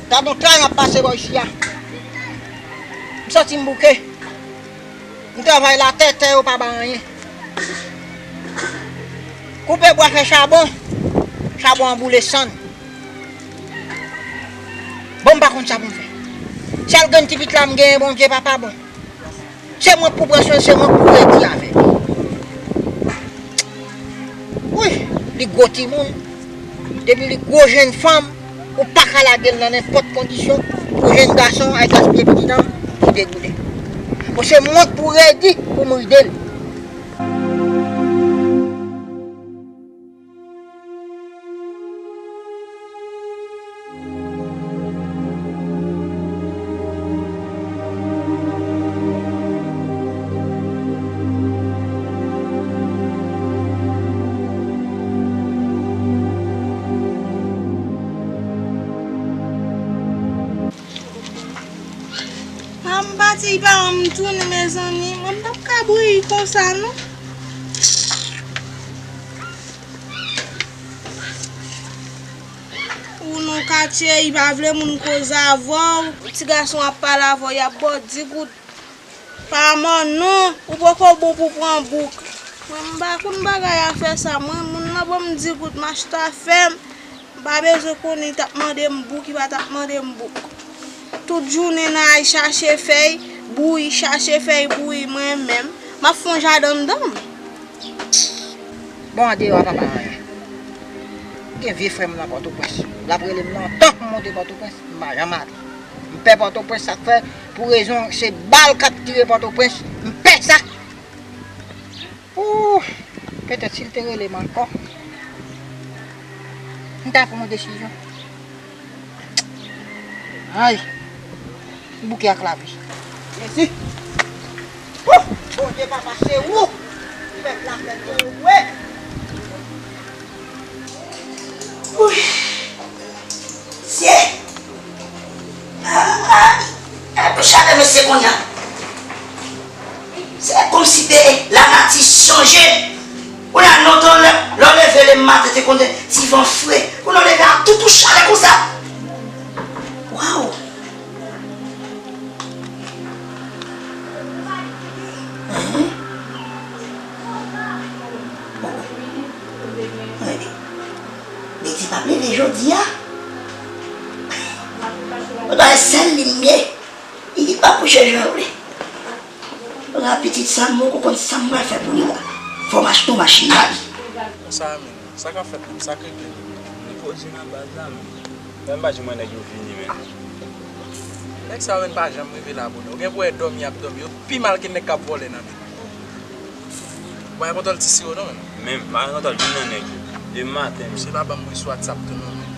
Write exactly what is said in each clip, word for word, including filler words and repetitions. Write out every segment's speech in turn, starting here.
Gad yon tray m ap pase bò isi a. M santi m bouke. M travay latè, tè yo pa bay anyen. Koupe bwa fè chabon, chabon an boule sann. Bon, m pa konn sa pou m fè. Sèl grenn ti pit la m genyen, Bondye papa bon. Se mwen k pou pran swen, se mwen k pou redi avè l. Wi, li gwo timoun. Depi li gwo jenn fanm, ou pa ka lage l nan nenpòt kondisyon. Pou jenn gason, ay gaspiye pitit an, kite boule. Bon, se mwen k pou redi pou m ride l. Mwen m pati, paran m tounen, mezanmi. Mwen m p ap ka bouyi konsa, non. Ou nan katye, li pa vle moun koze avè w. Ti gason ap pale avè w, y ap ba w di goud. Pa mò non, ou poko bon pou pran bouk. Mwen m pa konn bagay afè sa, mwen moun nan ban m di goud, m achte afè m. M pa bezwen konnen li t ap mande m bouk, li pa t ap mande m bouk. Tout jounen nan al chache fèy bouyi, chache fèy bouyi, mwen menm, m ap fè yon jaden anndan m. Bon, andeyò a pa bay anyen. Gen vye frè m nan Pòtoprens. L ap rele m lontan pou m monte Pòtoprens, m pa janm ale. M pè Pòtoprens, sa k fè, pou rezon, se bal k ap tire Pòtoprens, m pè sa. Ooh, petèt si l te rele m ankò, m ta pran yon desizyon. Ay, m bouke ak lavi. Jezi. Ooh, Bondye papa, se ou. Pèp la fè pou ou vre. Ooh. Mesye! Ah, ah, gade pou chalè mesye kounye a. Se kòmsi te lanati chanje. Kounye a, lontan lè, lè w leve le maten, te konn gen ti van fre. Kounye a, w leve a tout yon chalè konsa. Waw! Hein? Beti p ap leve jodi a. Ou ta wè sèl li m ye. Li pa kouche jan l vle. Pitit sa m, mwen konn sa m pral fè pou li la. Fò m achte yon machin ba li. Konsa menm, sa k ap fèt menm, sa k regle menm. Li poze nan baz la menm. Menm pa janm wè nèg yo vini menm. Nèg sa yo menm pa janm rive la bonè. Ou gen pou wè dòmi y ap dòmi. Yo pi mal ke nèg k ap vòlè nan men. Ou pa gen kontwòl ti siro non menm. Menm, pa gen kontwòl youn nan nèg yo. Demen maten menm. Misye pa ban m ri sou WhatsApp tou non menm.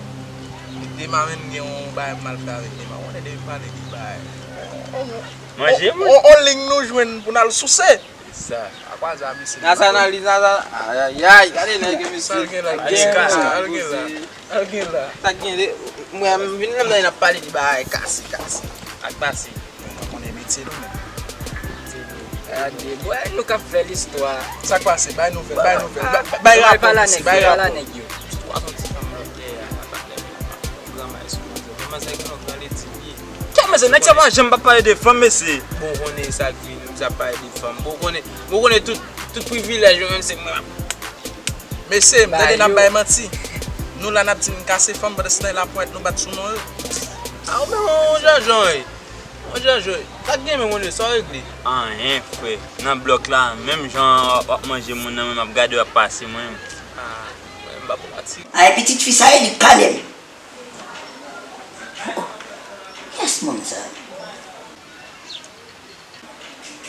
Demen menm gen yon bagay m al fè avèk Demen. Ou konnen Demen pale de bagay. Manje, manje. On, on, on ling nou jwenn pou n al souse. Sa. Akwaza misye. Nan sa analiz, nan sa. Ayayay, gade nèg yo, mesye. Sa l gen la, sa l gen la. Sa l gen la. Sa l gen la. Sa k gen de, mwen, m vin nan nan ap pale de bagay kase, kase. Ak pase. Mwen pa konnen metye nou menm. Gade, bwè, nou k ap fè listwa. Sa k pase? Bay nouvèl, bay nouvèl. Bay, bay rapò, mesye, bay rapò. Pale a nèg yo. Twa zòn ti fanm lòt dèyè a, pa pale. Granmay sou manje. Manzè gen yon gran leti pye. Kè mesye, nèg sa pa janm pa pale de fanm, mesye. Bon, konnen sa k vin, sa pale de fanm. Bon, konnen, bon, konnen tout, tout privilèj yo, menm se mwen. Mesye, m tande n ap bay manti. Nou la n ap di n kase fanm, pandan se tan la pwèt nou bat sou non yo. A, ou menm, on janjan, wi. On janjan, wi. Sa k gen menm, konnen, sa w regle? Anyen, frè. Nan blòk la, menm jan w ap manje moun nan, menm ap gade w ap pase mwen. A, mwen, m pa pou manti. Ay, pitit fi sa ye, li kale m. Oh, oh. Kiyès moun sa?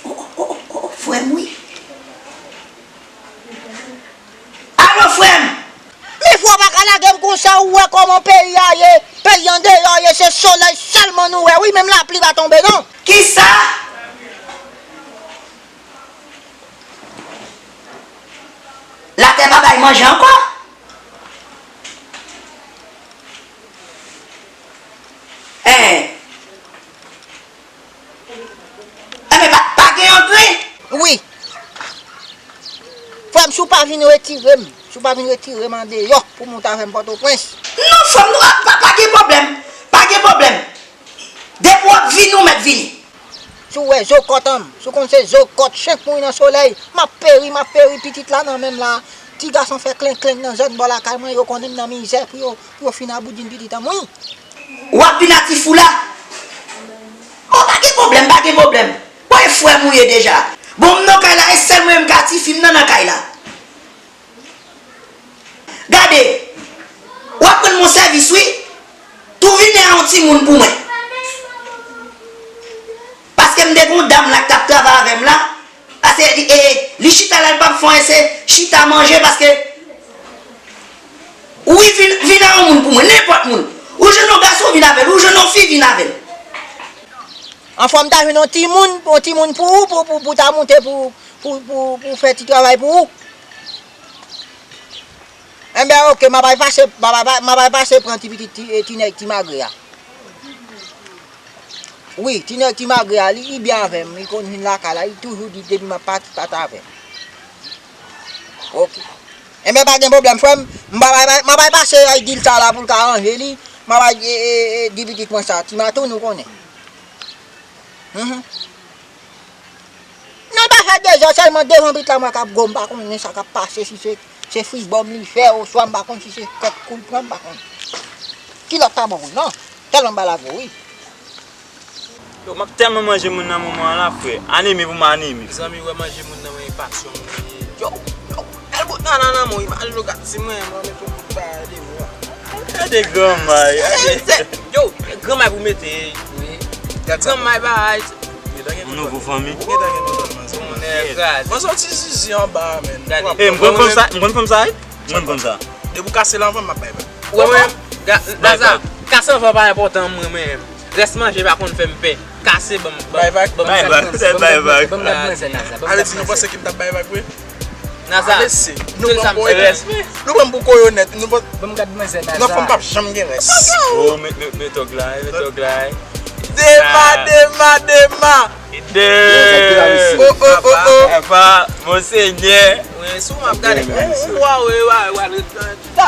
Oh, oh, oh, oh, oh, frè m, wi. Alo, frè m! Men frè w pa ka lage m konsa, ou wè kòman peyi a ye. Peyi andeyò ye, se solèy sèlman nou wè, wi, menm lapli pa tonbe, non. Kisa? Latè pa bay manje ankò? Hein? Enben, pa, pa gen angren? Wi. Frè m, si w pa vin retire m, si w pa vin retire m andeyò pou m moute avè m Pòtoprens. Non, frè m, nou pa, pa, pa gen pwoblèm. Pa gen Pwoblèm. Depi w ap vini, ou mèt vini. Si w wè zo kòt an m, si w konn se zo kòt chen k mouri nan solèy, m ap peri, m ap peri pitit la nan men m la. Ti gason fè klenk klenk nan zòn bò lakay mwen, yo konnen m nan mizè pou yo, pou yo fin aboudin pitit an m, wi. W ap vin ak ti fou la? Bon, pa gen pwoblèm, pa gen pwoblèm. Bon, e frè m ou ye deja. Bon, m nan kay la, e sèl mwen menm ka tifi m nan nan kay la. Gade, w ap rann mwen sèvis, wi. Tou vini a yon timoun pou mwen. Paske m te gen yon dam la ki t ap travay avè m la. Paske, e, li chita la, li p ap fè anyen, se chita manje, paske wi, vin, vin a yon moun pou mwen, nenpòt moun. Ou jwenn yon gason, vin avè l, ou jwenn yon fi, vin avè l. Anfwa m ta jwenn yon timoun, yon timoun pou ou, pou, pou, pou ta moute, pou, pou, pou, pou fè ti travay pou ou. Enben, oke, m ap al pase, m ap al, m ap al pase pran ti pitit, ti, ti nèg, ti magre a. Wi, ti nèg, ti magre a, li, li byen avè m, li konn vin lakay la, li toujou di depi m ap pati, pati avè m. Oke. Enben, pa gen pwoblèm, frè m, m ap al, m ap al pase al di l sa la pou l ka ranje li, m ap al, e, e, e, di pitit mwen sa, ti matoun, ou konnen. Mhm. Nan pa fè dezòd, sèlman devan pitit la m wè k ap gwo, m pa konnen sa k ap pase, si se, se fribòm li fè, oswa m pa konn si se kòk kou l pran, m pa konnen. Kilòt pa bon pou l non, tèlman m ba l a gwo, wi. Yo, m ap tèlman manje moun nan moman an la, frè. Anemi pou m anemi. Mezanmi, wè manje moun nan, mwen, e pasyon m li ye. Yo, yo, bèl bout nan nan nan, mwen, imajine w gad si mwen, mwen, mete yon bout bagay devan. Gade granmay, gade. Yo, granmay pou mete. Wi. Gad sa. Granmay bay. Yon nouvo fanmi. Mwen soti zizi anba a, men. Gade. E, m konn fanm sa, m konn fanm sa, wi. M konn fanm sa. Depi w kase l anvan, m ap bay bay. Ou wè mwen, ga-, Naza, kase anvan pa enpòtan mwen, mwen. Rès manje pa konn fè m pè. Kase, ban m, ban m, bay vag. Ban m bay vag, bay vag. Ban m gad manzè Naza. Ale di nou panse ki m t ap bay vag vre? Naza, ale se nou ban m boy. Nou ban m pou koyonèt. Nou ban m gad manzè Naza. Nan fanm p ap janm gen rès. Oh, met, met, met tòg la, met tòg la. Dema, dema, dema. De. Oh, oh, oh, oh. Papa, monsenyè. Wi, sou m ap gade. Wa, wi, wa, wa.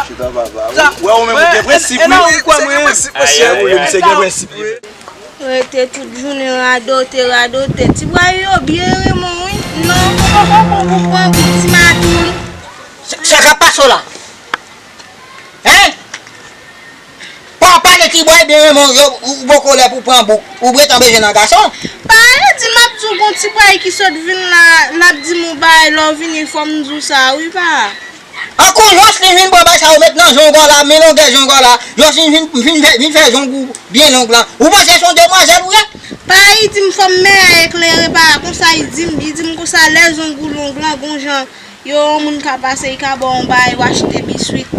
Chita papa. Wè ou menm ou gen prensip, wi. Misye gen prensip, mesye. Ou li, misye gen prensip, wi. Rete tout jounen radote, radote. Ti bwa yo byen renmen w, wi. Non, ou poko bon pou pran bout ti matoun. Sa, sa k ap pase w la? Hein? Pa pale ti bwa byen renmen w, ou poko lè pou pran bouk. Ou gentan bezwen nan gason. Pa yo di m ap di w gon ti bwa ki sot vin la, l ap di m yon bagay lè w vini fò m di w sa wi pa. An konjans li vin pran bay sa yo met nan zong la, men longè zong la, jòs vin, vin, vin fè, vin fè zong ou byen long lan. Ou panse se yon demwazèl ou ye? Pa li di m fò m men eklere pa konsa li di m, li di m konsa lè zong ou long lan gon jan yo yon moun ka pase li ka ba w yon bagay ou achte biswit.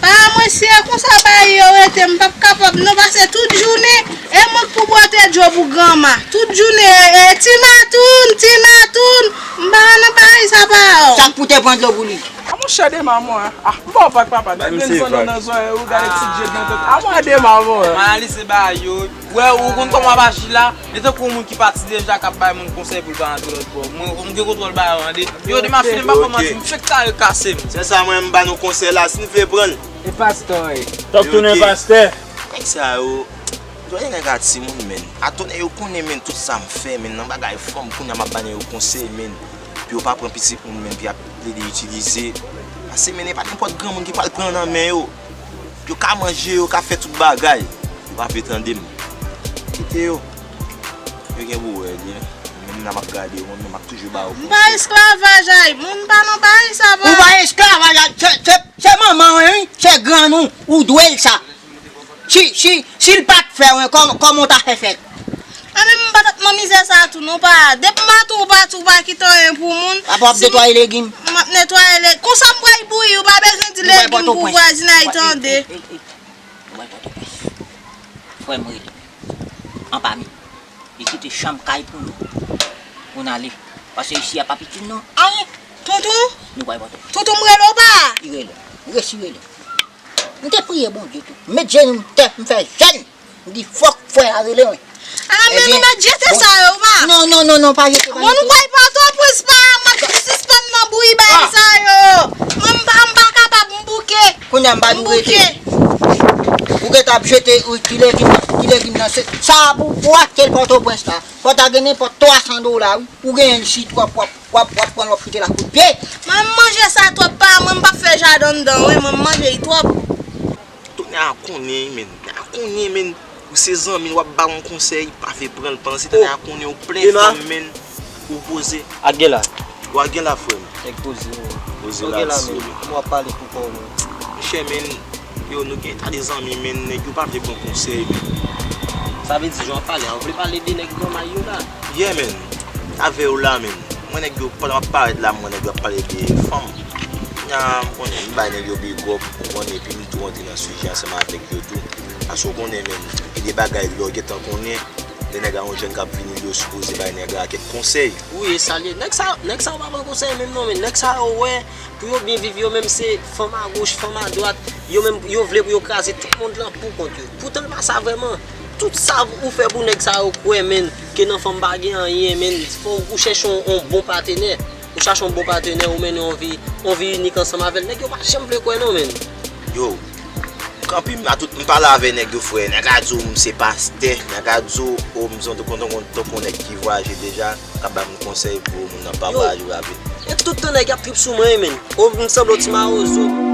Pa mwen si e konsa bagay yo rete m p ap kapab non pase tout jounen e mwen k pou bwote djòb ou granma. Tout jounen e, e ti matoun, ti matoun. M pa nan bagay sa pa w. Sa k pou te pran dlo pou li. A monchè Dema mwen, ah, m ba w vag papa, depi m zanno nan zòrèy ou, gade ti je blan tèt. A mwen Dema mwen. M analize bagay yo, wè ou konn kòman w ap aji la, e tankou yon moun ki pati deja k ap bay moun konsèy pou l pa antre lòt bò. Mwen, m gen kontwòl bagay yo tande. Yo, Dema fini m pa kòmanse, m fenk kare kase m. Se sa mwen, m ba nou konsèy la, si n vle pran l. E pastè w ye. T ap tounen pastè. Nèg sa yo, Yo, nèg a timoun, men. Atò nèg yo konnen, men, tout sa m fè, men, nan bagay fanm, kounye a m ap ba nèg yo konsèy, men. Pou yo pa pran pitit moun, men, pou y ap plede itilize. Paske, men, e pa nenpòt granmoun ki pral pran nan men yo. Yo ka manje, yo ka fè tout bagay. Yo pa vle tande m. Kite yo. Yo gen pou wè, li, men, nan m ap gade yo, mwen, men, m ap toujou ba yo konsèy. M pa esklavaj, ay, moun pa nan bagay sa, pa. Ou pa esklavaj, ay, se, se, se manman w, wi, se grann ou, ou dwe l sa. Si, si, si l pa t fè w, kòm, kòman w ta fè fè l? A men m pa t ap nan mizè sa a tou non pa. Depi maten w pati w pa kite anyen pou moun. Apa w ap netwaye legim? M ap netwaye legim. Konsa m pral bouyi, ou pa bezwen di legim pou vwazinay tande. Ou wè Pòtoprens. Frè m rele m. Anpami. Li kite chanm kay pou nou. Pou n ale. Paske isi a pa piti non. Anyen. Tonton? Nou pral Pòtoprens. Tonton m rele w pa? Li rele m. Li resi rele m. M te priye Bondye tou. M met jenou m tè, m fè jèn. M di fòk frè a rele mwen. A men nou mèt jete sa yo, pa. Non, non, non, non, pa jete, pa jete. Bon, nou pral Pòtoprens, pa, m ap sispann nan bouyi bagay sa yo. Mwen, m pa, m pa kapab, m bouke. Kounye a m pa dwe rete. M bouke. Ou gentan ap jete, ou, ti legim nan, ti legim nan, se, sa a pou, pou achte l Pòtoprens la. Fò ta gen nenpòt twa san dola, wi. Ou genyen l si twòp, w ap, w ap, w ap pran l, w ap fout l ak kout pye. Mwen, m manje sa twòp, pa mwen, m p ap fè jaden anndan, wi, mwen, m manje l twòp. Tonnè a konnen, men. Tonnè a konnen, men. Ou se zanmi l, w ap ba l yon konsèy, pa vle pran l, pandan se tan a konnen ou plen fanm, men. Ou poze. Ak gen la. Ou ak gen la, frè m. Nèg poze, men. Poze la, men. Kòman w ap pale pou kò w, men? Monchè, men, yo, nou gen ta de zanmi, men, nèg yo pa vle pran konsèy, men. Sa vle di, jan w ap pale a, ou vle pale de nèg manman yo la? Yeah, men. Avè yo la, men. Mwen, nèg yo, pandan m ap parèt la, mwen, nèg yo ap pale de fanm. Nya, m konnen, m bay nèg yo big up, ou konnen, epi m tou rantre nan sijè ansanm avèk yo tou. Paske w konnen, men, gen de bagay lè w gentan konnen, lè nèg a yon jèn k ap vini, yo sipoze bay nèg la kèk konsèy. Wi, e sa l ye. Nèg sa, nèg sa yo pa pran konsèy menm non, men nèg sa yo wè, pou yo byen viv, yo menm se fanm a goch, fanm a dwat, yo menm, yo vle pou yo kraze tout mond lan pou kont yo. Poutan l pa sa vrèman. Tout sa ou fè pou nèg sa yo kwè, men, ke nan fanm pa gen anyen, men, fò ou chèche yon, yon bon patenè. Ou chache yon bon patenè, ou mennen yon vi, yon vi inik ansanm avè l. Nèg yo pa janm vle kwè non, men. Yo, kanpe m a tout, m pale avè nèg yo, frè. Nèg la di w m se pastè, nèg la di w, o, m se yon tonton, tonton nèg ki vwayaje deja, k ap ba m konsèy pou moun nan pa vwayaje avè l. E tout tan nèg y ap trip sou mwen, men. O, m sanble yon ti mawozo.